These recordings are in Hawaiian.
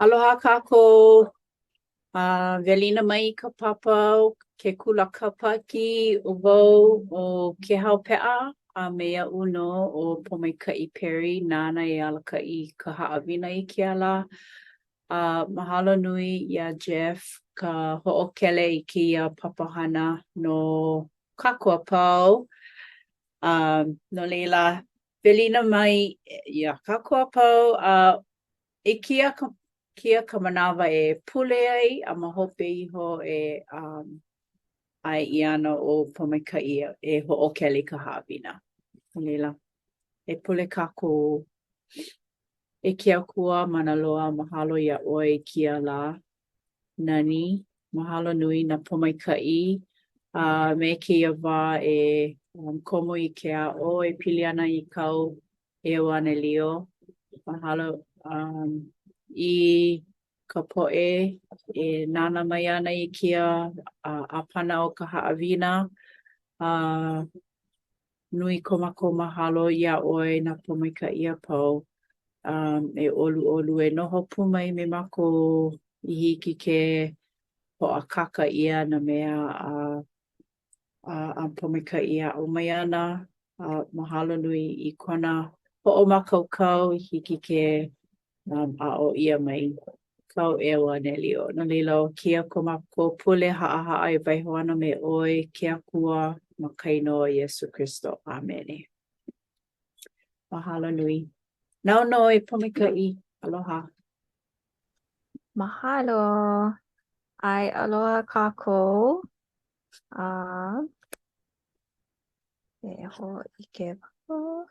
Aloha kākou. Uh, welina mai i ka papa o ke kula Kāpaki ʻo wau ʻo Kehau Peʻa a me iaʻu nō ʻo Pōmaikaʻi Perry nāna e alakaʻi i ka haʻawina i kēia lā. A uh, mahalo nui iā Jeff ka hoʻokele i kēia papahana no kākou a pau. Um, no laila, welina mai iā kākou a pau a uh, I kēia ka, kēia ka manawa e pule ai a ma hope iho e um, ʻae ʻia ana ʻo Pōmaikaʻi e hoʻokele i ka haʻawina. No laila, e pule kākou. E ke Akua mana loa, mahalo iā ʻoe i kēia lā nani. Mahalo nui nā pōmaikaʻi a me kēia wā e um, komo i ke aʻo e pili ana i kāu ʻEuanelio. Mahalo um, i ka poʻe e nānā mai ana i kēia uh, ʻāpana o ka haʻawina. Uh, nui ko mākou mahalo iā ʻoe nā pōmaikaʻi a pau. Um, e ʻoluʻolu e noho pū mai me mākou i hiki ke hoʻākāka ʻia nā mea a a, a Pōmaikaʻi e aʻo mai ana a mahalo nui i kona hoʻomākaukau i hiki ke um, aʻo ʻia mai kāu ʻEuanelio. No laila, ʻo kēia ko mākou pule haʻahaʻa e waiho ana me ʻoe, ke Akua, ma ka inoa o Iesū Kristo. ʻĀmene. Mahalo nui. Nāu nō e Pōmaikaʻi. Aloha. Mahalo. ʻAe, aloha kākou. A e hōʻike wau.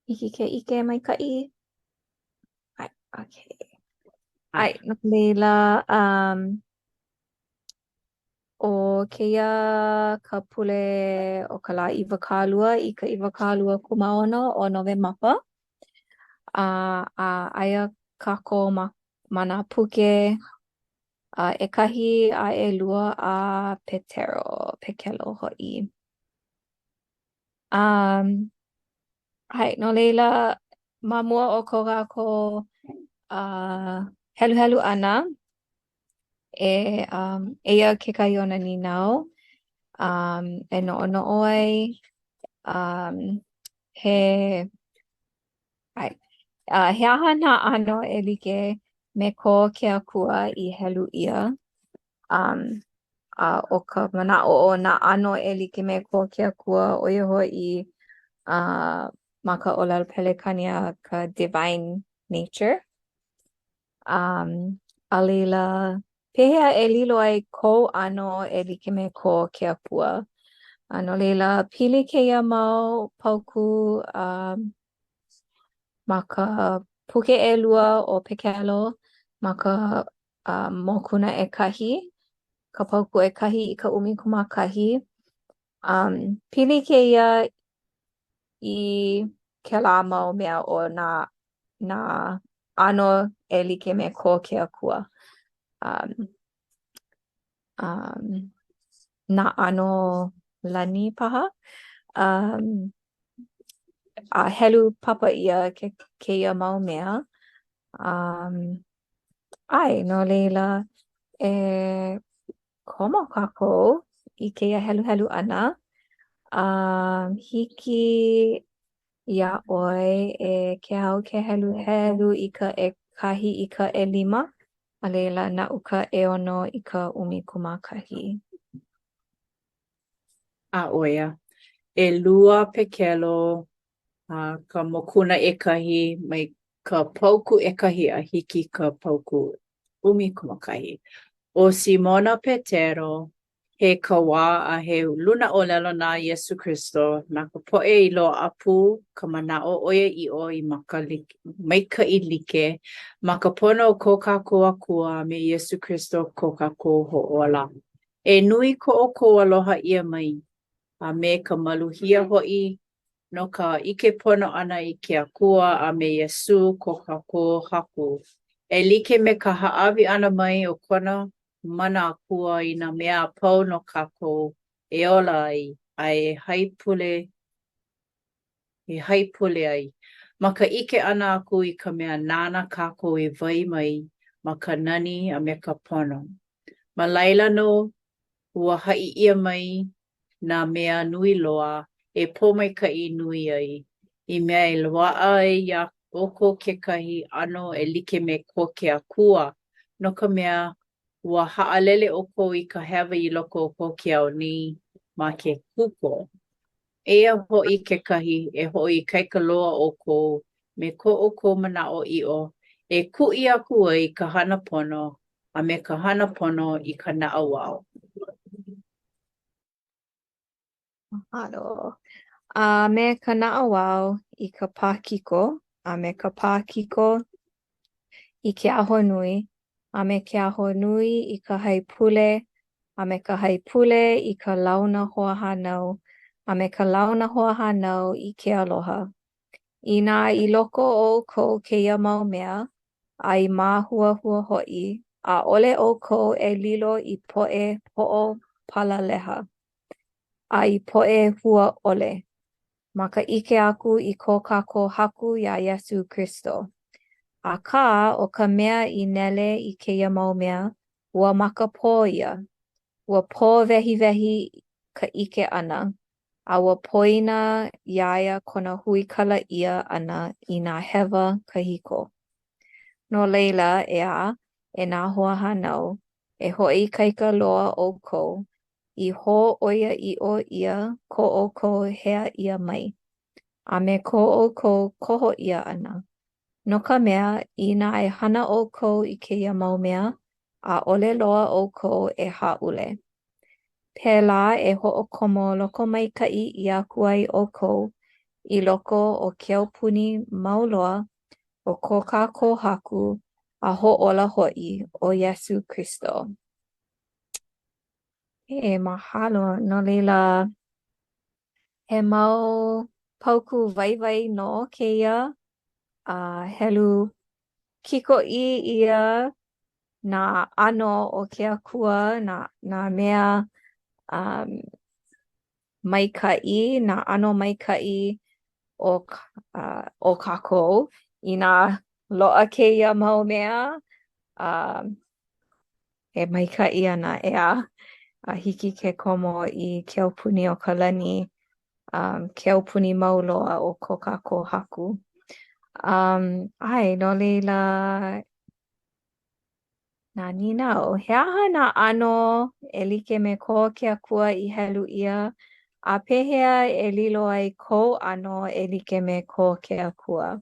Hiki ke ʻike maikaʻi? ʻAe, okay. ʻAe, no laila, um, ʻo kēia ka pule o ka lā 20 i ka 26 o Nowemapa. A, a aia kākou ma ma nā puke a ʻekahi a ʻelua a Petero, Pekelo hoʻi. Um, ʻae, no laila, ma mua o ko kākou uh, heluhelu ʻana, e um, eia kekahi o nā nīnau um, e noʻonoʻo ai um, he ʻae, uh, he aha nā ʻano e like me ko ke Akua i helu ʻia? Um, a ʻo ka manaʻo o nā ʻano e like me ko ke Akua, ʻo ia hoʻi uh, ma ka ʻōlelo Pelekānia ka divine nature. Um, a laila, pehea e lilo ai kou ʻano e like me ko ke Akua? A no laila, pili kēia mau paukū um, ma ka puke ʻelua o Pekelo ma ka uh, mokuna ʻekahi, ka paukū ʻekahi i ka 11. Um, pili kēia i kēlā mau mea o nā nā ʻano e like me ko ke Akua. Um, um, nā ʻano lani paha. Um, a helu papa ʻia ke kēia mau mea. Um, ʻae, no laila, e komo kākou i kēia heluhelu ʻana. Um, hiki iā ʻoe e Kehau ke heluhelu i ka ʻekahi i ka ʻelima, a laila naʻu ka ʻeono i ka 11. A ʻo ia, ʻelua Pekelo a ka mokuna ʻekahi mai ka paukū ʻekahi a hiki i ka paukū 11. ʻO Simona Petero, he kauā a he lunaʻōlelo na Iesū Kristo, na ka poʻe i loaʻa pū ka manaʻo ʻoiaʻiʻo i maka like, maikaʻi like ma ka pono o ko kākou Akua a me Iesū Kristo ko kākou Hoʻōla. E nui ko ʻoukou aloha ʻia mai, a me ka maluhia hoʻi no ka ʻike pono ʻana i ke Akua a me Iesū ko kākou Haku, e like me ka hāʻawi ʻana mai o kona mana Akua i nā mea a pau no kākou e ola ai a e haipule e haipule ai. Ma ka ʻike ʻana aku i ka mea nāna kākou i wae mai ma ka nani a me ka pono. Ma laila nō ua haʻi ʻia mai nā mea nui loa e pōmaikaʻi nui ai, i mea e loaʻa ai iā ʻoukou kekahi ʻano e like me ko ke Akua, no ka mea, ua haʻalele ʻoukou i ka hewa i loko o ko ke ao nei ma ke kuko. Eia hoʻi kekahi, e hoʻoikaika loa ʻoukou me ko ʻoukou manaʻoʻiʻo e kuʻi aku ai i ka hana pono a me ka hana pono i ka naʻauao. Mahalo. A me ka naʻauao i ka pākiko, a me ka pākiko i ke ahonui, a me ke ahonui i ka haipule, a me ka haipule i ka launa hoahānau, a me ka launa hoahānau i ke aloha. Inā i loko o ʻoukou kēia mau mea, a i māhuahua hoʻi, ʻaʻole ʻoukou e lilo i poʻe hoʻopalaleha, a i poʻe hua ʻole. ma ka ʻike aku i ko kākou Haku iā Iesū Kristo. Akā, ʻo ka mea i nele i kēia mau mea, ua makapō ia, ua pōwehiwehi ka ʻike ʻana, a ua poina iā ia kona huikala ʻia ʻana i nā hewa kahiko. No laila, ʻeā, e nā hoahānau, e hoʻoikaika loa ʻoukou i hōʻoiaʻiʻo ʻia ko ʻoukou hea ʻia mai, a me ko ʻoukou koho ʻia ʻana, no ka mea, inā e hana ʻoukou i kēia mau mea, ʻaʻole loa ʻoukou e hāʻule. Pēlā e hoʻokomo lokomaikaʻi ʻia aku ai ʻoukou i loko o ke aupuni mau loa o ko kākou Haku a Hoʻōla hoʻi ʻo Iesū Kristo. E mahalo. No laila, he mau paukū waiwai nō kēia a helu kikoʻī ʻia nā ʻano o ke Akua, nā nā mea um maikaʻi, nā ʻano maikaʻi o uh o kākou inā loaʻa kēia mau mea um e maikaʻi ana, ʻeā, a hiki ke komo i ke aupuni o ka lani, um, ke aupuni mau loa o ko kākou Haku. Um, ʻae, no laila, nā nīnau, he aha nā ʻano e like me ko ke Akua i helu ʻia, a pehea e lilo ai kou ʻano e like me ko ke Akua?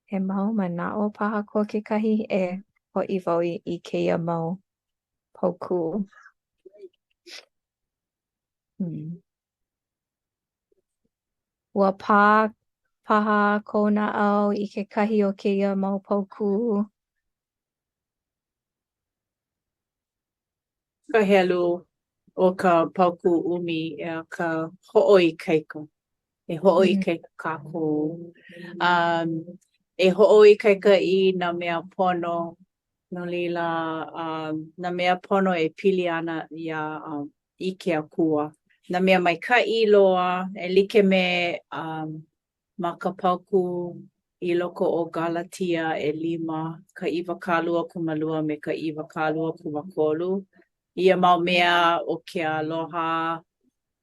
He mau manaʻo paha ko kekahi e hoʻi wau i kēia mau paukū. Hmm. Ua pā paha kou naʻau i kekahi o kēia mau paukū? Ka helu o ka paukū ʻumi, ka hoʻoikaika. E hoʻoikaika kākou. Um, e hoʻoikaika i nā mea pono, no laila, um, nā mea pono e pili ana iā um, i ke Akua. Nā mea maikaʻi loa e like me um, ma ka paukū i loko o Galatia ʻelima, ka 22 me ka 23, ia mau mea ʻo ke aloha,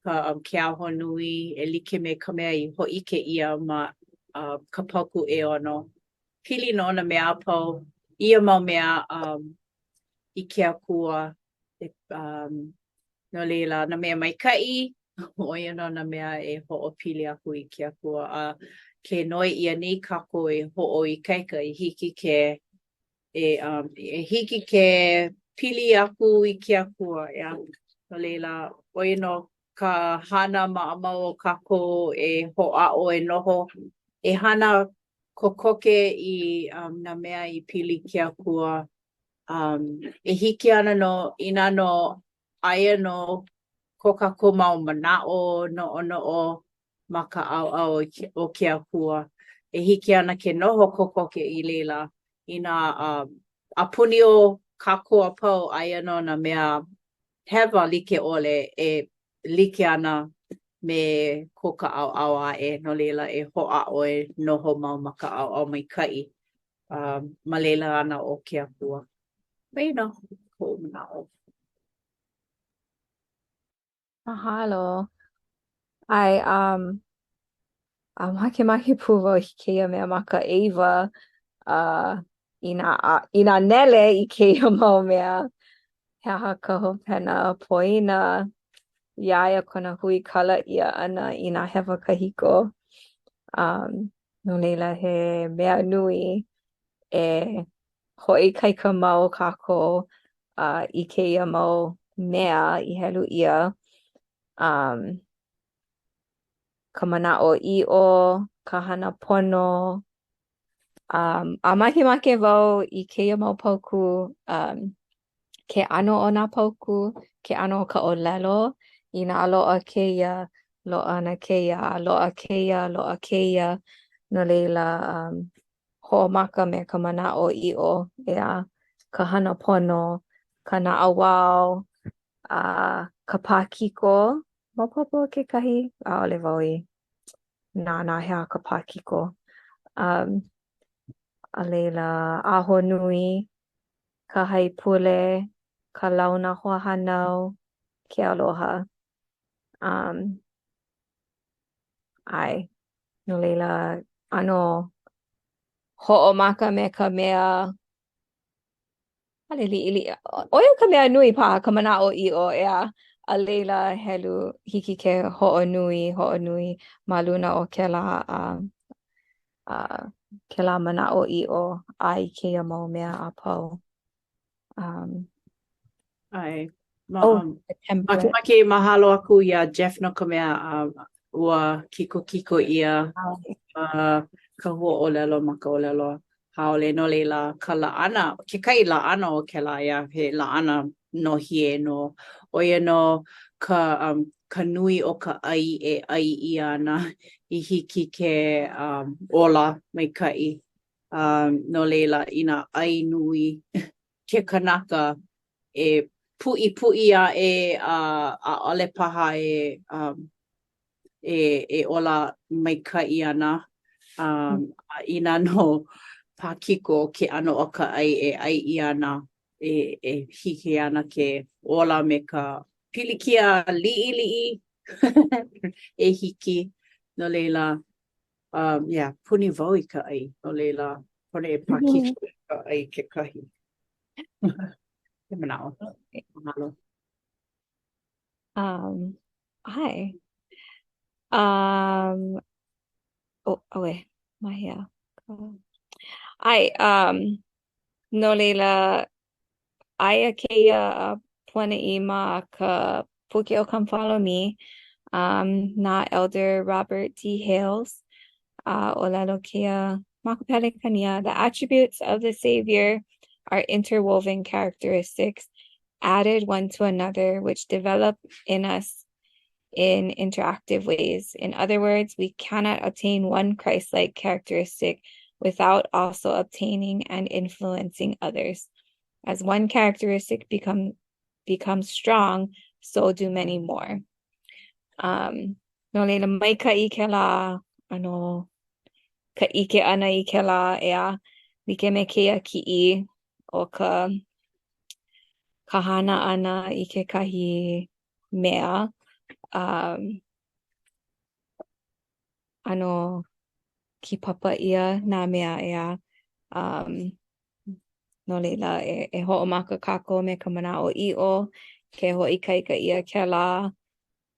ka um, ke ahonui, e like me ka mea i hōʻike ʻia ma uh, ka paukū ʻeono. Pili nō nā mea a pau, ia mau mea um, i ke Akua, e, um, no laila, nā mea maikaʻi, ʻo ia nō nā mea e hoʻopili aku i ke Akua. A ke noi ʻia nei kākou e hoʻoikaika i hiki ke e um, e hiki ke pili aku i ke Akua, ʻeā. No laila, ʻo ia nō ka hana maʻamau o kākou e hoʻāʻo e noho, e hana kokoke i um, nā mea i pili ke Akua. Um, e hiki ana nō, inā nō aia nō ko kākou mau manaʻo noʻonoʻo ma ka ʻaoʻao o ke Akua, e hiki ana ke noho kokoke i laila inā um, a puni o kākou a pau aia nō nā mea hewa like ʻole e like ana. me ko ka ʻaoʻao aʻe, no laila e hoʻāʻo e noho mau ma ka ʻaoʻao maikaʻi. Um, ma laila ana ʻo ke Akua. ʻO ia nō koʻu manaʻo. Mahalo. ʻAe, um, a makemake pū wau i kēia mea ma ka ʻeiwa uh, inā, inā nele i kēia mau mea, he aha ka hopena poina iā ia kona huikala ʻia ʻana i nā hewa kahiko. Um, no laila he mea nui e hoʻoikaika mau kākou uh, i kēia mau mea i helu ʻia. Um, ka manaʻoʻiʻo, ka hana pono. Um, a makemake wau i kēia mau paukū, um, ke ʻano o nā paukū, ke ʻano o ka ʻōlelo, inā loaʻa kēia, loaʻa ana kēia, a loaʻa kēia, loaʻa kēia. No laila, um, hoʻomaka me ka manaʻoʻiʻo, ʻeā, ka hana pono, ka naʻauao, a ka pākiko, maopopo kekahi, ʻaʻole wau i nānā he aha ka pākiko. Um, a laila, ahonui, ka haipule, ka launa hoahānau, ke aloha. Um, ʻae, no laila, ʻano hoʻomaka me ka mea ʻaʻole liʻiliʻi, ʻo ia ka mea nui paha, ka manaʻoʻiʻo, ʻeā, a laila helu, hiki ke hoʻonui, hoʻonui ma luna o kēlā a a kēlā manaʻoʻiʻo a i kēia mau mea a pau. Um, ʻAe. Ma, oh, um, makemake mahalo aku iā Jeff no ka mea um, ua kikokiko ʻia uh, ka huaʻōlelo ma ka ʻōlelo haole. No laila, ka laʻana, kekahi laʻana o kēlā, ʻeā, he laʻana nōhie nō. ʻO ia nō ka, um, ka nui o ka ʻai e ʻai ʻia ana i hiki ke um, ola maikaʻi. Um, no laila, inā ʻai nui ke kanaka e puʻipuʻi aʻe a ʻaʻole paha e um, e, e ola maikaʻi ana. Um, a inā nō pākiko ke ʻano o ka ʻai e ʻai ʻia ana, e, e hiki ana ke ola me ka pilikia liʻiliʻi e hiki. No laila, um, yeah, puni wau i ka ʻai. No laila, pono e pākiko i ka ʻai kekahi. Ke manaʻo. Mahalo. Um, ʻae. Um, oh, ʻauē, ma hea? ʻAe, um, no laila, aia kēia puanaʻī ma ka puke ʻo Come Follow Me, um, na Elder Robert D. Hales, a ʻōlelo kēia ma ka Pelekania, the attributes of the Savior are interwoven characteristics added one to another, which develop in us in interactive ways. In other words, we cannot obtain one Christ-like characteristic without also obtaining and influencing others. As one characteristic become, becomes strong, so do many more. Um, no laila, maikaʻi kēlā ʻano ka ʻike ʻana i kēlā, ʻeā, like me kēia kiʻi o ka ka hana ʻana i kekahi mea um, ʻano kīpapa ʻia nā mea, ʻeā. Um, no laila, e, e hoʻomaka kākou me ka manaʻoʻiʻo, ke hoʻoikaika ʻia kēlā,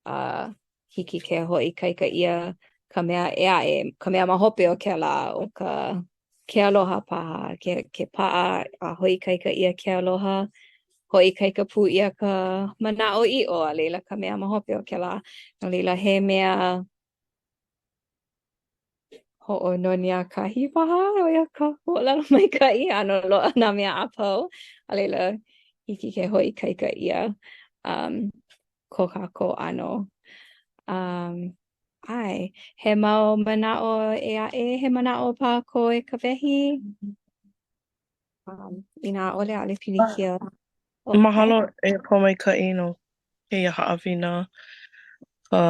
a hiki ke hoʻoikaika ʻia ka mea ʻē aʻe, ka mea ma hope o kēlā, ʻo ka ke aloha paha, ke, ke paʻa a hoʻoikaika ʻia ke aloha, hoʻoikaika pū ʻia ka manaʻoʻiʻo, a laila ka mea ma hope o kēlā. No laila, he mea hoʻononiakahi paha, ʻo ia ka ʻōlelo maikaʻi, ʻano loaʻa nā mea a pau, a laila, hiki ke hoʻoikaika ʻia um, ko kākou ʻano. Um, ʻae, he mau manaʻo ʻē aʻe, he manaʻo paha kou e Kawehi? Um, inā ʻaʻole, ʻaʻole pilikia. Oh, Mahalo e Pōmaikaʻi no kēia haʻawina ka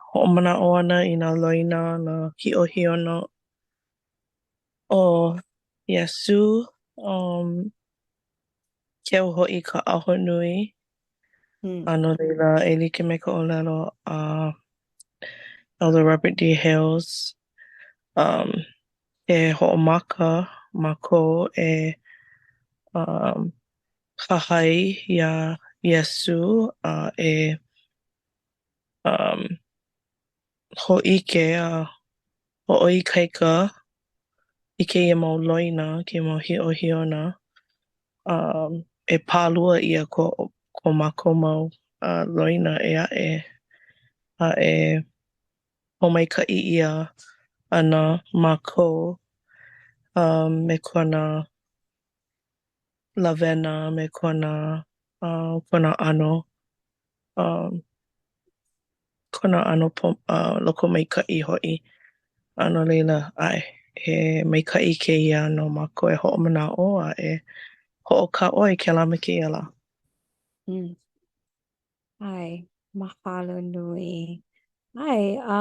Hoʻomanaʻo ana i nā loina, nā hiʻohiʻona o Iesū. Um keu hoʻi ka ahonui. A no laila, e like me ka ʻōlelo a Elder Robert D. Hales, um e hoʻomaka mākou e um hahai iā Iesū a e um hōʻike a hoʻoikaika i kēia mau loina, kēia mau hiʻohiʻona um e pālua ʻia ko ko mākou mau loina ʻē aʻe a e pōmaikaʻi ʻia ana mākou um me kona lawena, me kona uh kona ʻano um kona ʻano lokomaikaʻi hoʻi. A no laila, ʻae, he maikaʻi kēia no mākou e hoʻomanaʻo a e hoʻokāʻoi i kēlā me kēia lā. Mm. ʻAe, mahalo nui. ʻAe, a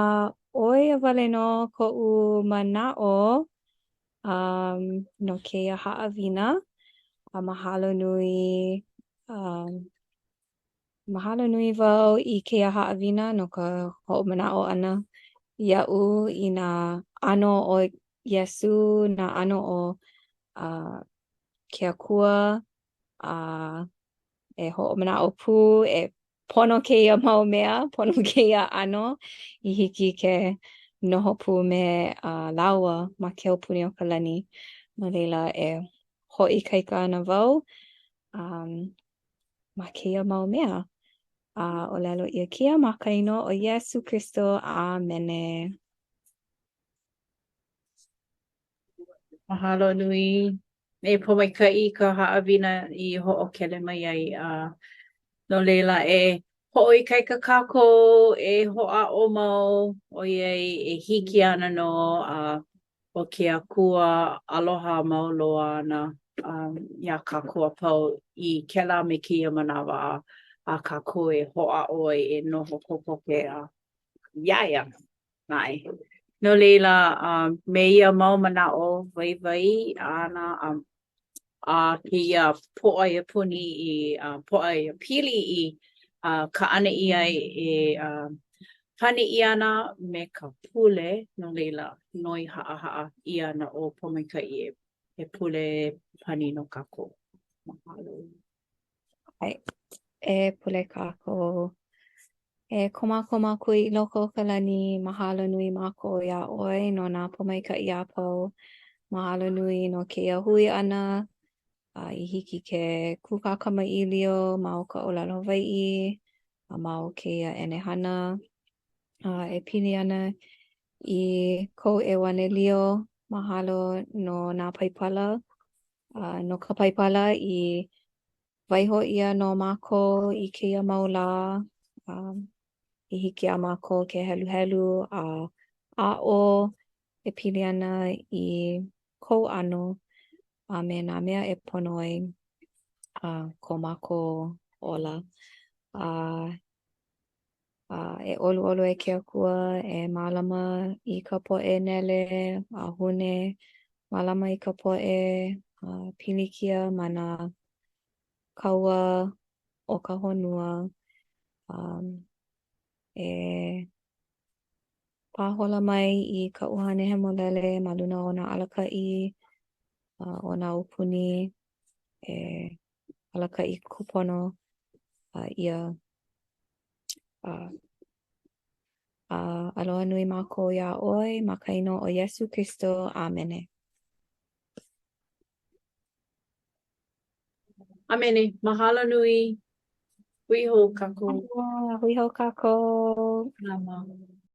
ʻo ia wale nō koʻu manaʻo um no kēia haʻawina. A mahalo nui um Mahalo nui wau i kēia haʻawina no ka hoʻomanaʻo ʻana iaʻu i nā ʻano o Iesū, nā ʻano o uh ke Akua, a e hoʻomanaʻo pū e pono kēia mau mea, pono kēia ʻano i hiki ke noho pū me uh lāua ma ke aupuni o ka lani. No laila, e hoʻoikaika ana wau um ma kēia mau mea. A ʻōlelo ʻia kēia ma ka inoa o Iesū Kristo. ʻĀmene. Mahalo nui. E pōmaikaʻi ka haʻawina i hoʻokele mai ai a no laila e hoʻoikaika kākou e hoʻāʻo mau ʻoiai e hiki ana nō a ʻo ke Akua aloha mau loa ana um iā kākou a pau i kēlā me kēia manawa a a kākou e hoʻāʻo ai e noho kokoke a iā ia. ʻAe. No laila, um, me ia mau manaʻo waiwai āna a a kēia pōʻaiapuni i uh, pōʻaiapili i uh, kaʻana ʻia ai e uh, pani ʻia ana me ka pule, no laila, noi haʻahaʻa ʻia ana ʻo Pōmaikaʻi e, e pule pani no kākou. Mahalo. ʻAe, e pule kākou. E ko mākou Makua i loko o ka lani, mahalo nui mākou iā ʻoe no nā pōmaikaʻi a pau. Mahalo nui no kēia hui ʻana a i hiki ke kūkā kamaʻilio ma o ka ʻōlelo Hawaiʻi a ma o kēia ʻenehana a e pili ana i kou ʻEuanelio. Mahalo no nā Paipala, a no ka Paipala i waiho ʻia no mākou i kēia mau lā um i hiki iā mākou ke heluhelu a aʻo e pili ana i kou ʻano a me nā mea e pono ai uh ko mākou ola. A A e ʻoluʻolu e ke Akua e mālama i ka poʻe nele a hune, mālama i ka poʻe uh pilikia ma nā kaua o ka honua. Um, e pāhola mai i ka ʻUhane Hemolele ma luna o nā alakaʻi uh, o nā aupuni e alakaʻi kūpono uh, ʻia. Uh, a aloha nui mākou iā ʻoe ma ka inoa o Iesū Kristo. ʻĀmene. ʻĀmene. Mahalo nui. Hui hou kākou. Hui hou kākou. Mālama.